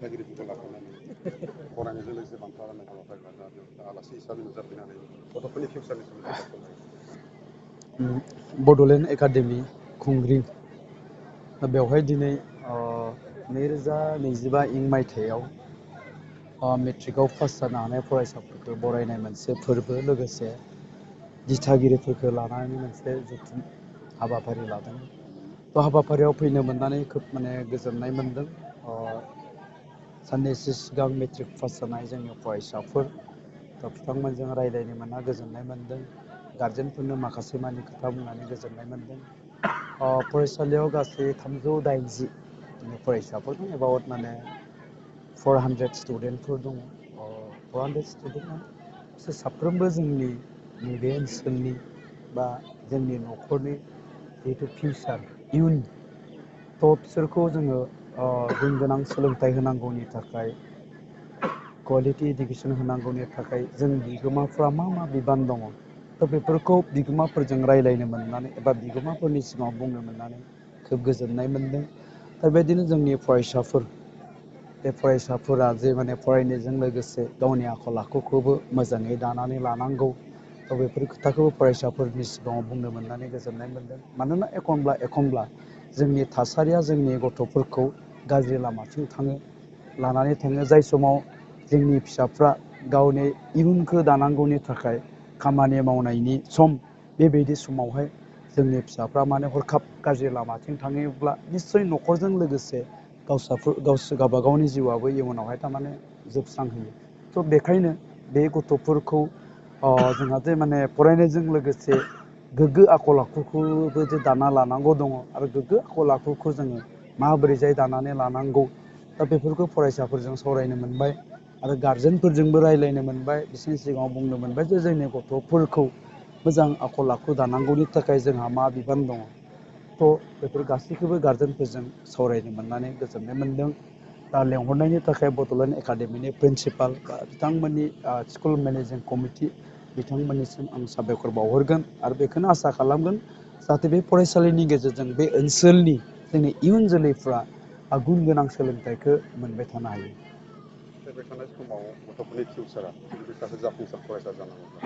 दिथागिरिफोरखौ लाफानानै फरायनायजों लोगोसे बान्था राननाय हाबाफारि लानानै आलासि हिसाबै नुजाफैनानै गथ'फोरनि फिउचारनि सोमोन्दै बड'लेण्ड एकाडेमि खुंग्रि बेवहाय दिनै 2025 इं मायथाइयाव मेट्रिकआव पास जानो हानाय फरायसाफोरखौ बरायनाय मोनसे फोरबो लोगोसे दिथागिरिफोरखौ लानानै मोनसे जथुम हाबाफारि लादों। थ' हाबाफारियाव फैनो मोननानै खोब गोजोननाय मोनदों। साननैसो सिगां मेट्रिक पास जानाय जोंनि फरायसाफोर बिथांमोनजों रायज्लायनो मोनना गोजोननाय मोनदों। गारजेनफोरनो माखासे मानि खोथा बुंनानै गोजोननाय मोनदों। फरायसालियाव गासै 380 फरायसाफोर दं। एबाउट 400 स्टुडेन्टफोर दङ। 400 स्टुडेन्टआ बिसोर साफ्रोमबो जोंनि नैबे ओनसोलनि बा जोंनि न'खरनि जिहेतु फिउचार इयुन थ' बिसोरखौ जोङो गुन गोनां सोलोंथाइ होनांगौनि थाखाय कुवालिटि इडुकेसन होनांगौनि थाखाय जों बिगोमाफ्रा मा बिबान दङ थ' बेफोरखौ बिगोमाफोरजों रायज्लायनो मोननानै एबा बिगोमाफोरनि सिगाङाव बुंनो मोननानै खोब गोजोननाय मोनदों। दा बेबायदिनो जोंनि फरायसाफोर बे फरायसाफोरा जे फरायनायजों लोगोसे गावनि आखल आखुखौबो मोजाङै दानानै लानांगौ। थ' बेफोर खोथाखौ फरायसाफोरनि सिगाङाव बुंनो मोननानै गोजोननाय मोनदों। मानोना एखनब्ला जोंनि थासारिया जोंनि गथ'फोरखौ गाज्रि लामाथिं लानानै थाङो। जाय समाव जोंनि फिसाफ्रा गावनि इयुनखौ दानांगौनि थाखाय खामानि मावनायनि सम, बेबायदि समावहाय जोंनि फिसाफ्रा हरखाब गाज्रि लामाथिं थाङोब्ला निस्सय न'खरजों लोगोसे गावबा गावनि जिउआबो इयुनावहाय जोबस्रांहोयो। थ' बेखायनो बे गथ'फोरखौ जोंहा जे फरायनायजों लोगोसे गोग्गो आखल आखुखौबो जे दाना लानांगौ दङ आरो गोग्गो आखल आखुखौ जोङो माबोरैजाय दानानै लानांगौ, दा बेफोरखौ फरायसाफोरजों सावरायनो मोनबाय आरो गारजेनफोरजोंबो रायज्लायनो मोनबाय। बिसोरनि सिगाङाव बुंनो मोनबाय जे जोंनि गथ'फोरखौ मोजां आखल आखु दानांगौनि थाखाय जोंहा मा बिबान दङ। थ' बेफोर गासैखौबो गारजेनफोरजों सावरायनो मोननानै गोजोननाय मोनदों। दा लेंहरनायनि थाखाय बड'लेण्ड एकाडेमिनि प्रिन्सिपाल बा बिथांमोननि स्कुल मेनेजिं कमिटि बिथांमोननिसिम आं साबायखर बावहरगोन आरो बेखौनो आसा खालामगोन जाहाथे बे फरायसालिनि गेजेरजों बे ओनसोलनि जोंनि इयुन जोलैफ्रा गुन गोनां सोलोंथाइखौ मोनबाय थानो हायो। फैबाय थानाय समाव गथ'फोरनि फिउचारा जुदि सासे जाफुंसार फरायसा जानांगौब्ला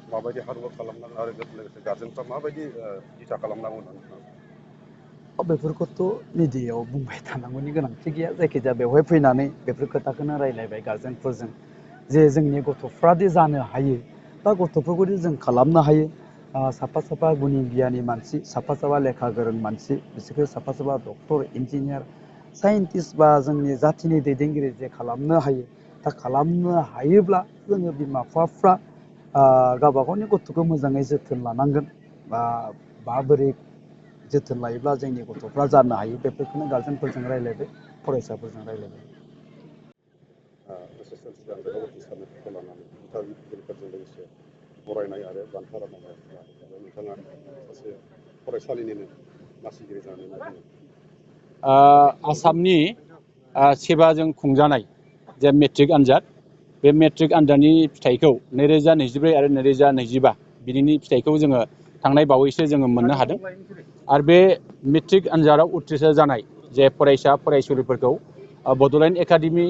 माबायदि हार्डवर्क खालामनांगौ आरो लोगोसे गार्जेनफ्रा माबायदि दिथा खालामनांगौ होननानै नोंथाङा बेफोरखौथ' मिडियायाव बुंबाय थानांगौनि गोनांथि गैया। जायखिजाया बेवहाय फैनानै बेफोर खोथाखौनो रायज्लायबाय गार्जेनफोरजों जे जोंनि गथ'फ्रादि जानो हायो बा गथ'फोरखौदि जों खालामनो हायो। साफा गुनि गियानि मानसि, साफा लेखा गोरों मानसि, बिसोरखौ साफा डक्टर, इन्जिनियार, साइन्टिस्ट बा जोंनि जाथिनि दैदेनगिरि जे खालामनो हायो। दा खालामनो हायोब्ला जोङो बिमा बिफाफ्रा गावबा गावनि गथ'खौ मोजाङै जोथोन लानांगोन बा माबोरै जोथोन लायोब्ला जोंनि गथ'फ्रा जानो हायो। बेफोरखौनो गार्जेनफोरजों रायज्लायबाय, फरायसाफोरजों रायज्लायबाय। एसएसएलसि आनजादाव उथ्रिसारनायफोरखौ लानानै दिथागिरिफोरजों लोगोसे बरायनाय आरो बान्था राननाय नोंथाङा सासे फरायसालिनिनो मासिगिरि जानानै मा बुङो? आसामनि सेबाजों खुंजानाय जे मेट्रिक आनजाद, बे मेट्रिक आनजादनि फिथाइखौ 2024 आरो 2025 बिनि फिथाइखौ जोङो थांनाय बावैसो जोङो मोननो हादों। आरो बे मेट्रिक आनजादाव उथ्रिसार जानाय जे फरायसा फरायसुलिफोरखौ बड'लेण्ड एकाडेमि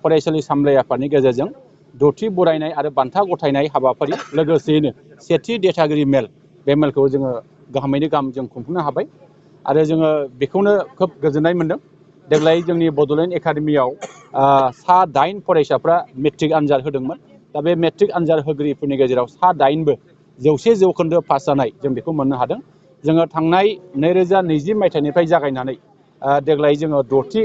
फरायसालि सामलाय आफादनि गेजेरजों 6थि बरायनाय आरो बान्था गथायनाय हाबाफारि, लोगोसेयैनो 7थि देथागिरि मेल, बे मेलखौ जोङो गाहामैनो गाहाम जों खुंफुंनो हाबाय आरो जोङो बेखौनो खोब गोजोननाय मोनदों। देग्लाय जोंनि बड'लेण्ड एकाडेमियाव 8 फरायसाफ्रा मेट्रिक आनजाद होदोंमोन। दा बे मेट्रिक आनजाद होगिरिफोरनि गेजेराव 8बो 100% पास जानाय जों बेखौ मोननो हादों। जोङो थांनाय 2020 मायथाइनिफ्राय जागायनानै देग्लाय जोङो 6थि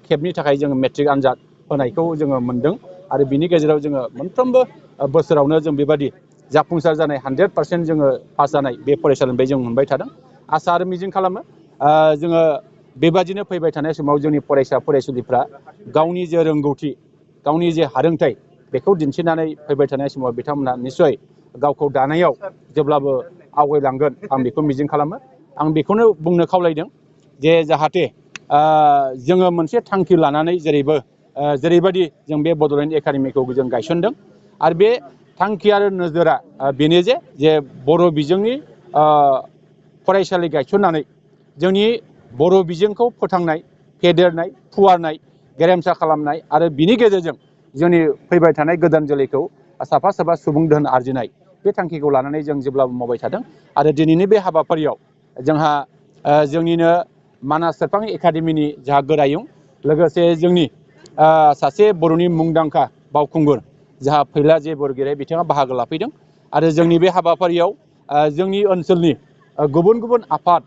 खेबनि थाखाय जोङो मेट्रिक आनजाद होनायखौ जोङो मोनदों आरो बिनि गेजेराव जोङो मोनफ्रोमबो बोसोरावनो जों बेबायदि जाफुंसार जानाय 100% जोङो पास जानाय बे फरायसालिनिफ्राय जों मोनबाय थादों। आसा आरो मिजिं खालामो जोङो बेबादिनो फैबाय थानाय समाव जोंनि फरायसा फरायसुलिफ्रा गावनि जे रोंगौथि, गावनि जे हारोंथाइ, बेखौ दिन्थिनानै फैबाय थानाय समाव बिथांमोना निस्सय गावखौ दानायाव जेब्लाबो आवगायलांगोन, आं बेखौ मिजिं खालामो। आं बेखौनो बुंनो खावलायदों जे जाहाथे जोङो मोनसे थांखि लानानै जेरैबायदि जों बे बड'लेण्ड एकाडेमिखौ जों गायसनदों आरो बे थांखि आरो नोजोरा बेनो जे बर' बिजोंनि फरायसालि गायसननानै जोंनि बर' बिजोंखौ फोथांनाय, फेदेरनाय, फुवारनाय, गेरेमसा खालामनाय आरो बिनि गेजेरजों जोंनि फैबाय थानाय गोदान जोलैखौ साफा साफा सुबुं दोहोन आरजिनाय बे थांखिखौ लानानै जों जेब्लाबो मावबाय थादों आरो दिनैनि बे हाबाफारियाव जोंहा जोंनिनो मानास सेरफां एकाडेमिनि जोंहा गोरायुं लोगोसे जोंनि सासे बर'नि मुंदांखा बावखुंगुर जोंहा फैला जे बरगय बिथाङा बाहागो लाफैदों आरो जोंनि बे हाबाफारियाव जोंनि ओनसोलनि गुबुन गुबुन आफाद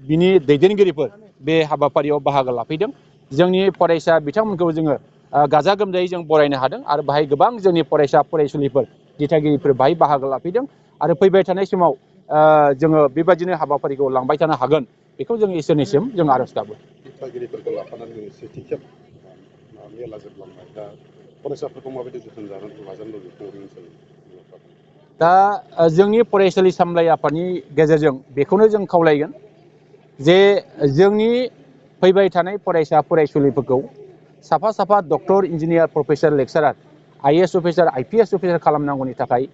बिनि दैदेनगिरिफोर बे हाबाफारियाव बाहागो लाफैदों जोंनि फरायसा बिथांमोनखौ जोङो गाजा गोमजायै जों बरायनो हादों आरो बाहाय गोबां जोंनि फरायसा फरायसुलिफोर दिथागिरिफोर बाहाय बाहागो लाफैदों आरो फैबाय थानाय समाव जोङो बेबायदिनो हाबाफारिखौ लांबाय थानो हागोन बेखौ जों इसोरनिसिम जों आर'ज गाबो दिथागिरिफोरखौ लाफानानै जोङो सेथि खेब मेला जोबलांबाय दा फरायसाफोरखौ माबायदि जोथोन लाजानो लुबैयो दा जोंनि फरायसालि सामलाय आफादनि गेजेरजों बेखौनो जों खावलायगोन जे जोंनि फैबाय थानाय फरायसा फरायसुलिफोरखौ साफा साफा doctor engineer professor lecturer IAS officer IPS officer खालामनांगौनि थाखाय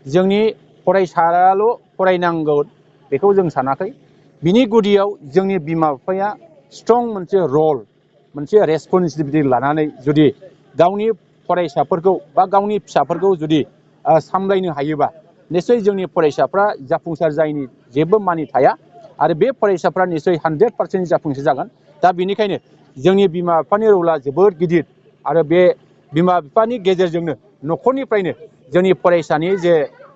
जोंनि फरायसायाल' फरायनांगौ बेखौ जों सानाखै बिनि गुदियाव जोंनि बिमा बिफाया स्ट्रं मोनसे रल मोनसे रेसपन्सिबिलिटि लानानै जुदि गावनि फरायसाफोरखौ बा गावनि फिसाफोरखौ जुदि सामलायनो हायोबा निसय जोंनि फरायसाफ्रा जाफुंसार जायैनि जेबो मानि थाया आरो बे फरायसाफ्रा निसय 100% जाफुंसार जागोन दा बेनिखायनो जोंनि बिमा बिफानि रला जोबोद गिदिर आरो बे बिमा बिफानि गेजेरजोंनो न'खरनिफ्रायनो जोंनि फरायसानि जे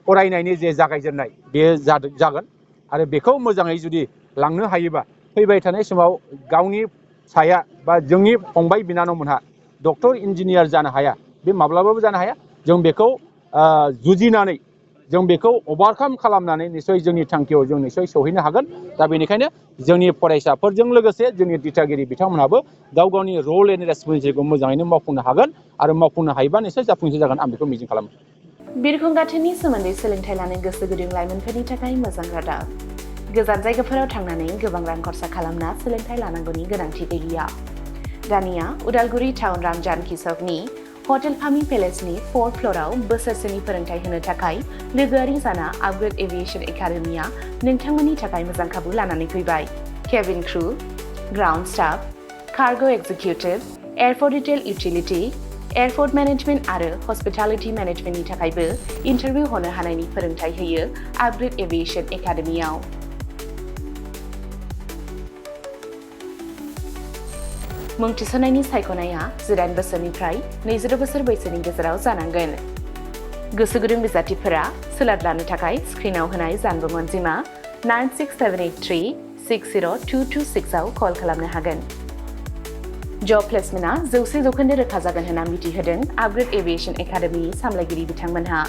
फरायनायनि जे जागायजेननाय बेयो जागोन आरो बेखौ मोजाङै जुदि लांनो हायोबा फैबाय थानाय समाव गावनि फिसाया बा जोंनि फंबाय बिनानावमोनहा डक्टर इन्जिनियार जानो हाया बे माब्लाबाबो जानो हाया जों बेखौ जुजिनानै जों बेखौ अभारकाम खालामनानै निसय जोंनि थांखियाव जों निसय सौहैनो हागोन दा बेनिखायनो जोंनि फरायसाफोरजों लोगोसे जोंनि दिथागिरि बिथांमोनहाबो गाव गावनि रल एन्ड रेसपन्सिबिलिटिखौ मोजाङैनो मावफुंनो हागोन आरो मावफुंनो हायोबा निसय जाफुंसार जागोन आं बेखौ मिजिं खालामो बिरखं गाथोननि सोमोन्दै सोलोंथाइ लानो गोसो गुदुं लाइमोनफोरनि थाखाय मोजां रादाब गोजान जायगाफोराव थांनानै गोबां रां खरसा खालामना सोलोंथाइ लानांगौनि गोनांथि गैलिया दानिया उदालगुरि टाउन रामजानकि सकनि हटेल फामि पेलेसनि 4th फ्ल'राव बोसोरसेनि फोरोंथाइ होनो थाखाय लोगोआरि जाना आपग्रेड एभिएशन एकाडेमिया नोंथांमोननि थाखाय मोजां खाबु लानानै फैबाय cabin crew ground staff cargo executive airport retail utility airport management आरो हस्पिटालिटी मेनेजमेन्टनि थाखायबो इन्टारभिउ होनो हानायनि फोरोंथाइ होयो आपग्रेड एभिएशन एकाडेमियाव मुं थिसननायनि सायख'नाया 18 बोसोरनिफ्राय 20 बोसोर बैसोनि गेजेराव जानांगोन गोसो गुदुं बिजाथिफोरा सोलाद लानो थाखाय स्क्रिनाव होनाय जानबुं अनजिमा 96783602226 आव कल खालामनो हागोन जब प्लेसमेन्टआ 100% रोखा जागोन होनना मिथिहोदों आपग्रेड एभिएशन एकाडेमिनि सामलायगिरि बिथांमोनहा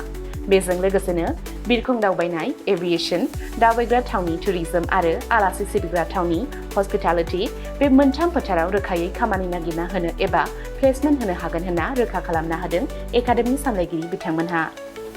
बेजों लोगोसेनो बिरखं दावबायनाय एभिएशन दावबायग्रा थावनि टुरिजम आरो आलासि सिबिग्रा थावनि हस्पिटालिटी बे मोनथाम फोथाराव रोखायै खामानि नागिरना होनो एबा प्लेसमेन्ट होनो हागोन होनना रोखा खालामना होदों एकाडेमि सामलायगिरि बिथांमोनहा